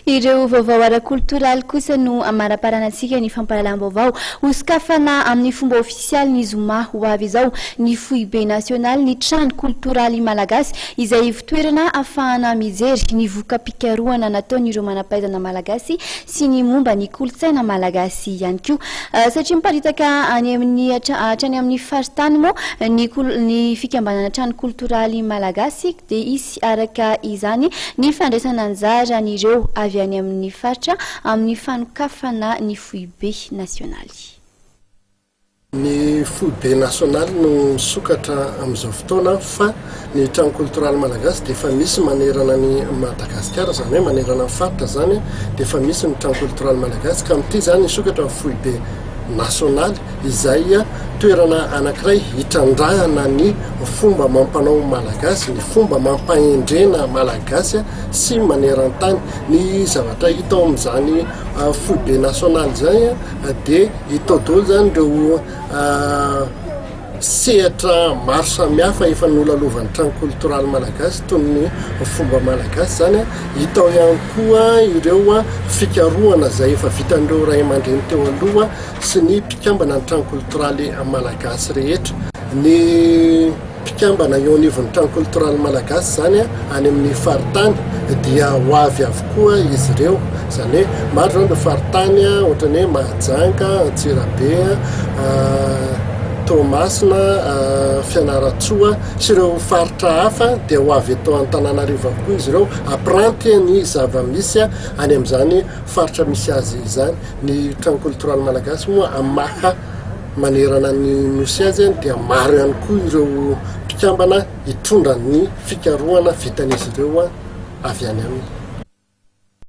Ireo vaovao ara-koltoraly kosa no amaraparanantsika ny fampahalalam-baovao. Hosokafana amin'ny fomba ofisialy ny zoma ho avy izao ny foibe nasionaly ny Trano koltoraly malagasy izay ivotoerana ahafahana mijery ny voka-pikarohana nataon'ireo manam-pahaizana malagasy sy ny momba ny kolontsaina malagasy ihany koa. Satria miparitaka any amin'ny hatrany amin'ny faritany moa ny ny fikambanana Trano koltoraly malagasy dia hisy araka izany ny fandraisana anjaran'ireo avy any amin'ny faritra amin'ny fanokafana ny foibe nasionaly. Ny foibe nasionaly no misokatra amin'izao fotoana fa ny trano koltoraly malagasy dia efa misy manerana an'i Madagasikara, izany hoe manerana ny faritra izany dia efa misy ny trano koltoraly malagasy ka amin'ity izany hisokatra ny foibe nasionaly izay toerana anankiray hitrandrahana ny fomba amam-panao malagasy, ny fomba amam-pahendrena malagasy sy maneran-tany. Ny zavatra hita ao amin'izany foibe nasionaly izany dia hita ao daholo izany ireo sehatra maro samihafa efa nolalovan'ny trano koltoraly malagasy toy ny fomba malagasy izany. Hita ao ihany koa ireo fikarohana izay efa vitan'ireo ray aman-dreny teo aloha sy ny mpikambana ny trano koltoraly malagasy rehetra. Ny mpikambana eo anivon'ny trano koltoraly malagasy izany any amin'ny faritany dia ho avy avokoa izy ireo. Izany hoe maro izany ireo faritany ohatran'ny hoe Mahajanga, Antsirabe, Toamasina, Fianarantsoa sy ireo faritra hafa dia ho avy eto Antananarivo avokoa izy ireo hampiranty ny zava-misy any amin'izany faritra misy azy izany. Ny trano koltoraly malagasy moa amin'ny maha manerana ny nosy azy dia maro ihany koa ireo mpikambana hitondra ny fikarohana vitan'izy ireo avy any aminy.